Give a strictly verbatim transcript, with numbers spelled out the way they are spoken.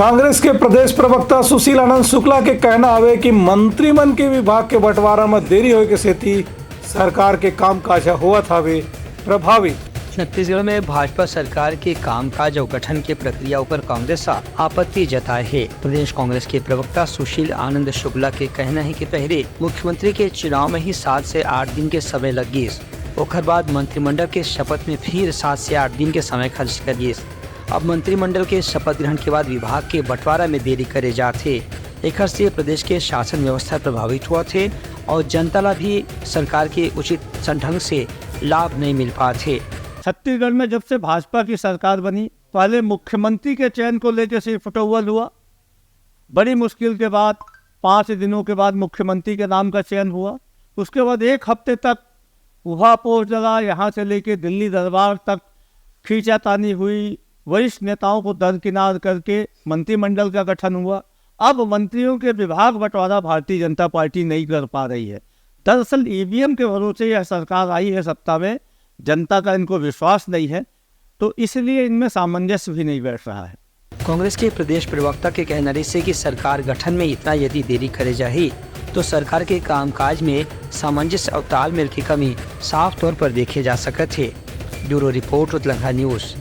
कांग्रेस के प्रदेश प्रवक्ता सुशील आनंद शुक्ला के कहना हवे कि मंत्री मन के विभाग के बंटवारा म देरी होए के सेती सरकार के कामकाज ह होवत हवे प्रभावित। छत्तीसगढ़ में भाजपा सरकार के कामकाज अउ गठन के प्रक्रिया ऊपर कांग्रेस ह आपत्ति जताए हे। प्रदेश कांग्रेस के प्रवक्ता सुशील आनंद शुक्ला के कहना हे कि पहले मुख्यमंत्री के चुनाव में ही सात से आठ दिन के समय लग गिस, ओखर बाद मंत्रिमंडल के शपथ में फिर सात से आठ दिन के समय खर्च कर गिस। अब मंत्रिमंडल के शपथ ग्रहण के बाद विभाग के बंटवारा में देरी करे जात हे। एखर से प्रदेश के शासन व्यवस्था प्रभावित होवत हे और जनता ला भी सरकार के उचित ढंग से लाभ नहीं मिल पात हे। छत्तीसगढ़ में जब से भाजपा की सरकार बनी, पहले मुख्यमंत्री के चयन को लेकर सिर फुटौवल हुआ। बड़ी मुश्किल के बाद पाँच दिनों के बाद मुख्यमंत्री के नाम का चयन हुआ। उसके बाद एक हफ्ते तक उहापोह चला, यहाँ से लेके दिल्ली दरबार तक खींचातानी हुई। वरिष्ठ नेताओं को दरकिनार करके मंत्रिमंडल का गठन हुआ। अब मंत्रियों के विभाग बंटवारा भारतीय जनता पार्टी नहीं कर पा रही है। दरअसल ईवीएम के भरोसे यह सरकार आई है सत्ता में, जनता का इनको विश्वास नहीं है, तो इसलिए इनमें सामंजस्य भी नहीं बैठ रहा है। कांग्रेस के प्रदेश प्रवक्ता के कहना रहिस हे कि सरकार गठन में इतना यदि देरी करे जाही, तो सरकार के कामकाज में सामंजस्य और तालमेल की कमी साफ तौर पर देखे जा सकत हे। Bureau report, Utlangha news.